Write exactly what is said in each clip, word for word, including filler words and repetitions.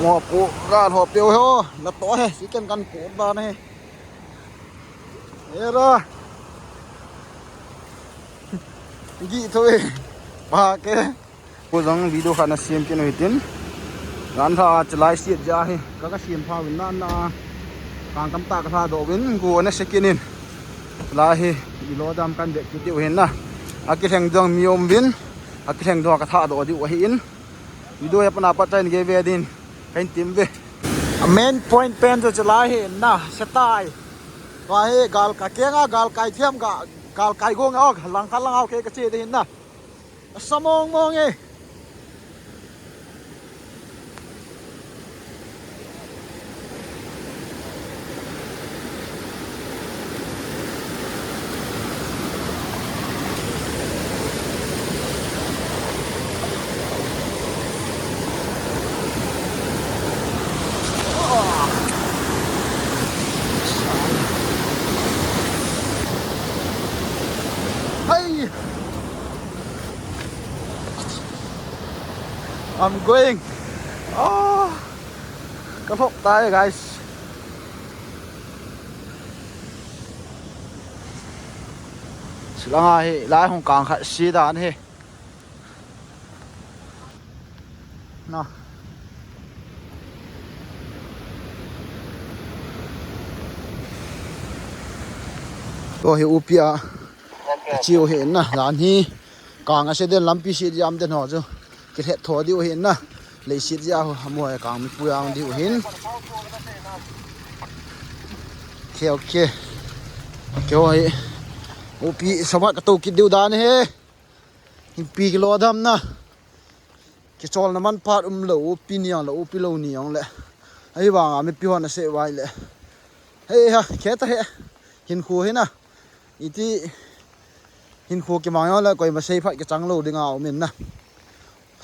Mo pu ga lho peo ho, na to he, si ken kan pu da ne. Era. Gi tho e. Pa ke. Ko jong video khat na siam kin u hitin. Jan tha chalai siat ja hi. Ka ka siam pha win na na. Kang tam ta ka tha do win ko na se kin in. Chalai hi i lo dam kan de ki diu hin na. A ki theng jong mi um win. A ki theng do ka tha do diu hi in. Video ya pana pa chain ge ve din. Kan tim ve. A main point pen chu chalai hi in na. Se tai. Wa hi gal ka kenga gal kai thiam ga gal kai gong a lang ka lang au ke ka che de hin na. Asa mong mong e. Hey! I'm going. Oh, ka lhop tai, guys. Silanga hi lai hung kang khat si dan hi. Na. To hi upi a. Chiu hi na dan hi. Kang a se den lampi si jam den ho chu. Ki het tho diu hin na. Lei si ja ho mo kang mi pu yang diu hin. Okay, okay. Keu hi. Upi sabat ka to ki diu dan hi. Hin pi ki lo dam na. Ki chol na man pat um lo, upi niang lo, upi lo niang le. Ai vang a mi pi hon a se vai le. Hei ha, khe ta he. Hin khu hi na. Iti hin khu ki mang le, koi ma sei phat ki chang lo ding a um in na.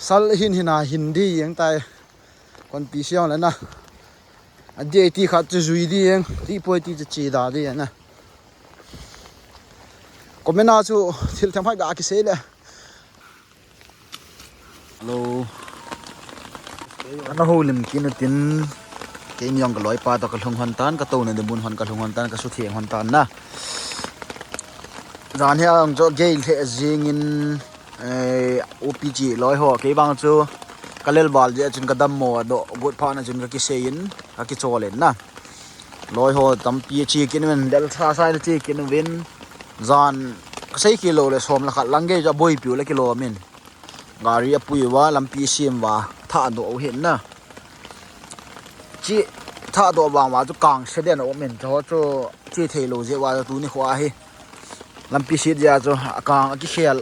Sal hin hin a hin di yang tai. Kon pi siang le na. A di ti khat chu zui di yang, ti poi ti chu chi da di na. Comment a chu thil thang phat ga ki sei le. Hello. Ana ho lim kin tin. Kei niang ka loi pa to ka lhung hon tan, ka to na de bun hon ka lhung hon tan, ka su theng hon tan na. Jan he ang jo gei le jing in, eh, upi chi loi ho, kei bang chu ka lel bal je chun ka dam mo do, gut pha na chun ka ki sei in, ka ki chol in na. Loi ho tampi a chi kin uvin, del sa sa chi kin uvin. Jan ka sei ki lo le som la khat lang ge ja boi piu le ki lo min. Gari a pui uva, lampi sim uva, tha do u hin na. Chi tha do vang uva chu kang se den u min, cho chu chi thei lo je uva tu ni khua hi. Lampi sit ja chu a kang a ki khel.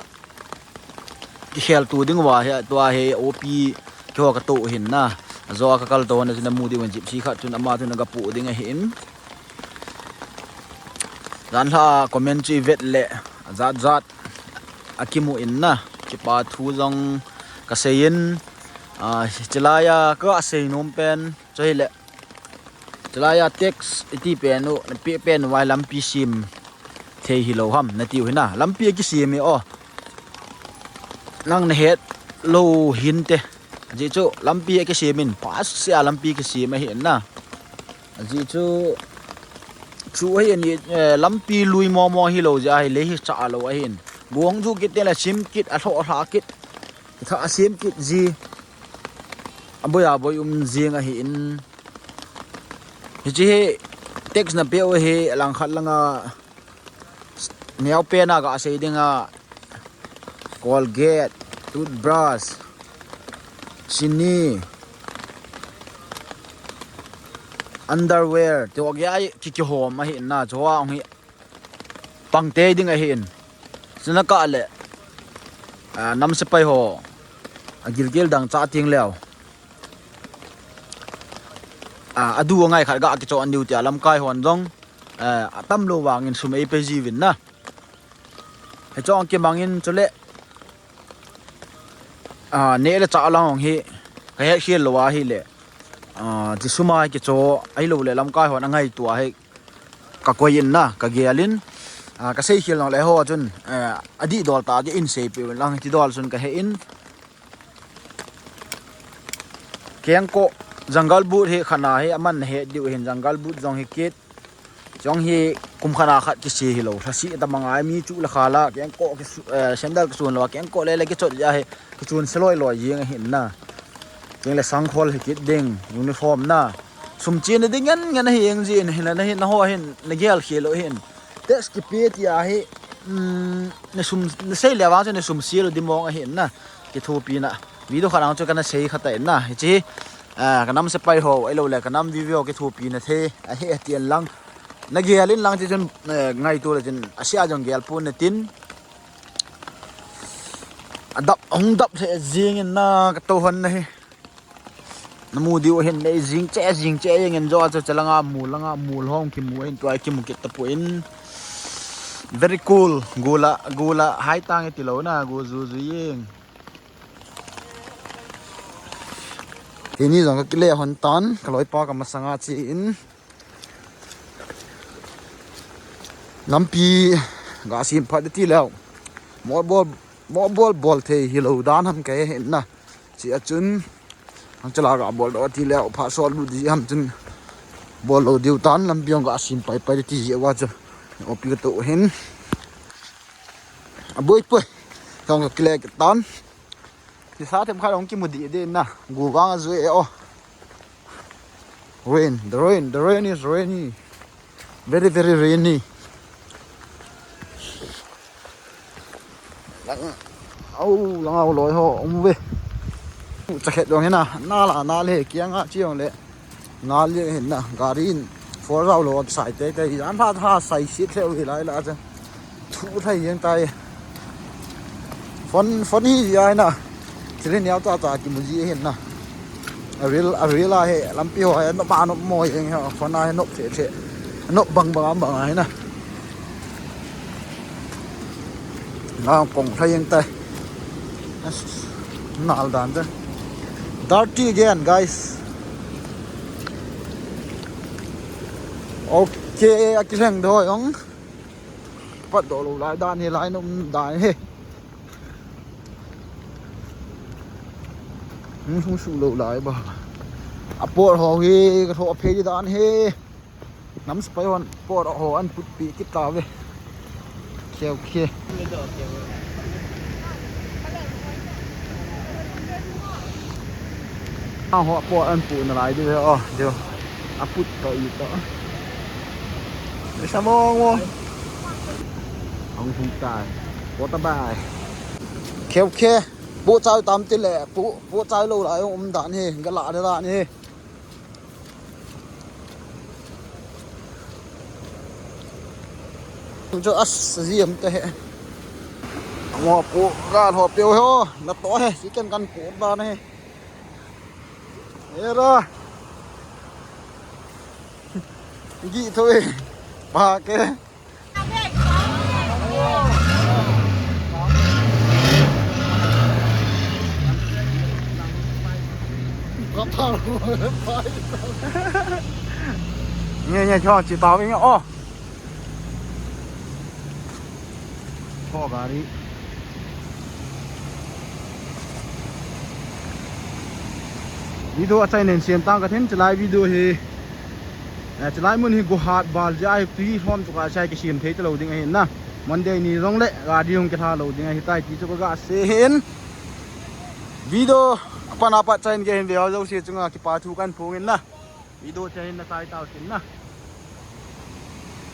Ki khel tu ding uva hi, tua hi O P keiho ka to hin na. Ajo ka kal to na chun a mu ding un Gypsy khat chun ama chun a ga pu ding ahi in. Jan lha comment chu i vet le, a jat jat a ki mu in na. Kipa thu jong ka sei in, a, chilai a ka sei nom pen, chu hi le. Chulai a text i ti pen u, na pe pen u vai lampi sim thei hi lo ham, na ti u hi na. Lampi a ki sim e o. Nang na het lo hin te. Ajeh chu lampi a ki sim in, pas se a lampi ki sim ahi na. Ajeh chu, chu ahi ni, eh, lampi lui mo mo hi lo jeh ahi le hi cha lo ahi in. Guang ju kit te la sim kit, a lho hla kit. Tha a sim kit ji. A boi a boi um jing ahi in. Hichi hi text na pe u hi langkhat langa neo pen a ka sei ding a Colgate, toothbrush, chini, underwear, ti ho ki ai ki ki hom ahi na chu a hung hi pang te ding ahi in. Sina ka le, a, nam sepai ho, a gilgil dang cha ting leo. A, a du a ngai khat ga ki cho an diu tia lamkai hon jong, a, a tam lo vang in sum ei pe ji vin na. He chong ki mang in chu le, a, ne le cha lang hong hi, ka he khial lo a hi le, a, ti suma ki cho, ai lo le lamkai hon a ngai tua hi, ka koi in na, ka gel in, a, ka sei khial nong le ho chun, a, a di dol ta ki in sei pe lang ti dol chun ka he in, Kengkoh Jungle boot hi khat na hi aman na het diu hin, jungle boot jong hi kit. Jong hi kum khat na khat kisi hilou. Lhasi ta mangai mi chu la khala, kengkoh kisu, eh, sandal kisun lou, kengkoh le le kichot ja hi, kisun se loi loi jing ahin na. Keng le sangkhol hi kit ding, uniform na. Sum chena ding ngen ngen ahi jeng jin, hin na hin na ho hin, na gel khel lou hin. Test kipe ti ahi, um, na sum, na sei le vang chu na sum sil di mong ahin na. Kithopi na. Video khat ang chu kana sei khat ta in na. Hichi, ah, ka nam sepai ho, ahilou le ka nam vivo kithopi na thei ahi, ati in lang. Na gel in lang ti chun, eh, ngaito le tin, asia jong gel pon na tin. Adap, hung dap le jing in na ka to hon na hi. Na mu diu hin le jing che, jing che jeng in jo chu chalanga mu langa mu hong kimu in tua kimu kit ta pon. Very cool. Gula, gula, hai tang ti lou na, gu ju ju jeng. Hini jong ka kile hon tan, ka loipa ka masanga chi in. Lampi ga sim phat ti leu. Mo bol, mo bol bol thei hilou dan ham ka he na. Chi a chun, ang chala ga bol do ti leu, pha sol lu di ham chun. Bol lou diu tan, lampi jong ga sim pai pai ti ji wa chu. Opi ka to hin. A boi poi. Jong ka kile tan. Ti sa them kha dong kimu di de na. Gu vang a zui e o. Rain, the rain, the rain is rainy. Very, very rainy. Lang, au, lang au loi ho, um ve. Chakhet dong hina, na la, na le, kiang a chi dong le. Ngal le hin na, gari in four zau lo a kisai tei tei, an tha tha sai sit lheh u hi lai la chu. Thu thei jeng tai. Phone, phone hi ji ai na. Thil hi neo ta ta kimu ji hin na. A real, a real a he, lampi ho he, nop a nop mo jeng he, phone a he nop the the. Nop bang bang bang a he na. Nga kong thei jeng tai. Nal dan te. Dirty again, guys. Okay, a kilheng doh jong. Pat doh lou lai dan hi, lai nom dan hi. Hmm, hung su lou lai ba. A pot ho hi, ka tho a phei dan hi. Nam sepai hon pot ho an put pi kit ta ve. Okay, okay. A ho pot an pu na lai di ve o, di. A put to i to. Sa mong mo. Ang hung tai. Pot ta bai. Okay, okay. Pu chai tam ti le, pu, pu chai lou lai um dan hi, ga la dan hi. Chu as ji am te he. Mo pu ga ho pe ho, na to he, si ken kan pu dan he. Era. Gi tho e. Ba ke. Nge, nge, cho, chi tao, nge, o. Cho gari. Video achai nen siam tang ka then, chulai video hi. Eh, chulai mun hi go hat bal ja hi, tui hlom chu ka chai kisiam thei ta lou ding ahi na. Monday ni jong le, gari hung kitha lou ding ahi tai ti chu ka ga sei hin. Video apat apat chain ge hin ve ho jouse chunga kipa thu kan phong in na. Video chain na tai tao tin na.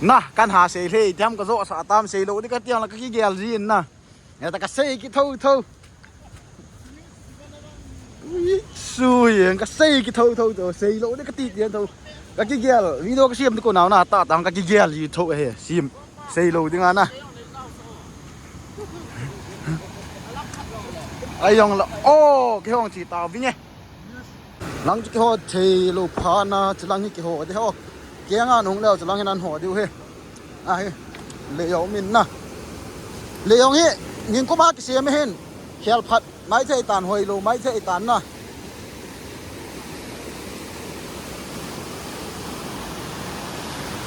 Na, kan ha sei le, tiam ka jo sa tam sei lou di ka tiang la ka kigel ji in na. Nge ta ka sei kitho tho. Ui, sui, ka sei kitho tho tho, sei lou di ka ti tiang tho. Ka kigel, video ka siam di ko nau na ta tang ka kigel ji tho he, sim. Sei lou ding a na. Ai jong la, o, kihong chi tao ving e. Lang chu kiho thei lou pha na, chu lang hi kiho de ho. Kiang a nung leo chu lang hin an ho diu he. A hi. Le jong min na. Le jong hi, ning kuma kisiam hin. Khel phat. Mai thei tan hoi lou, mai thei tan na.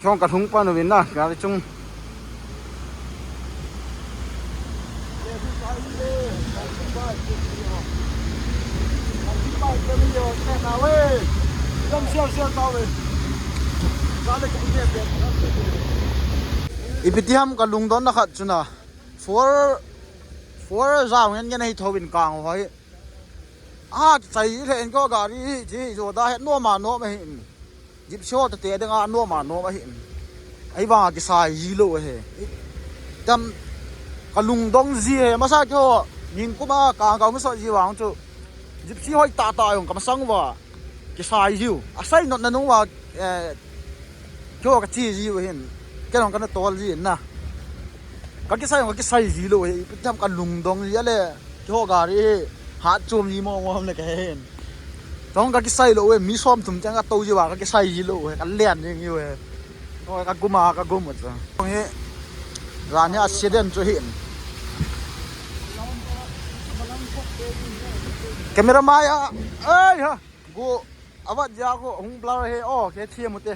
Chong ka thung pan uvin na, gari chung. Seventy-five kilometer. Seventy-five kilometer. Ipi ti ham ka lungdonna khat chu na. Four, four jao ngen ngen ahi thouvin kang hoi. A, kichai le en ko gari hi, chi, jo da he, nom a nom ahi. Gypsy ho te te ding a nom a nom ahi. Ahivang a kisai ji lou ahi. Tam ka lungdong ji ahi, masa keiho, ningkum a kang ka um sot ji vang chu. Gypsy hoi tah tah jong ka masang uva. Kisai jiu. Asai notna nung uva, eh, keiho ka chi jiu hin. Kei jong ka na tol ji na. Ka kisai jong ka kisai ji lou ahi. Ipi ti ham ka lungdong ji a le. Keiho gari hi. Hat chom ji mo mo ham le ka he hin. Tong ka kisai lou e, mi som thum chang ka tou ji uva, ka kisai ji lou e, ka lian jing ji e. Oi, ka gum a, ka gum a cha. Tong hi, jan hi accident chu hin. Camera mai a, ai ha, go, avat ja go, hung blur he, oh, ke thiam u te.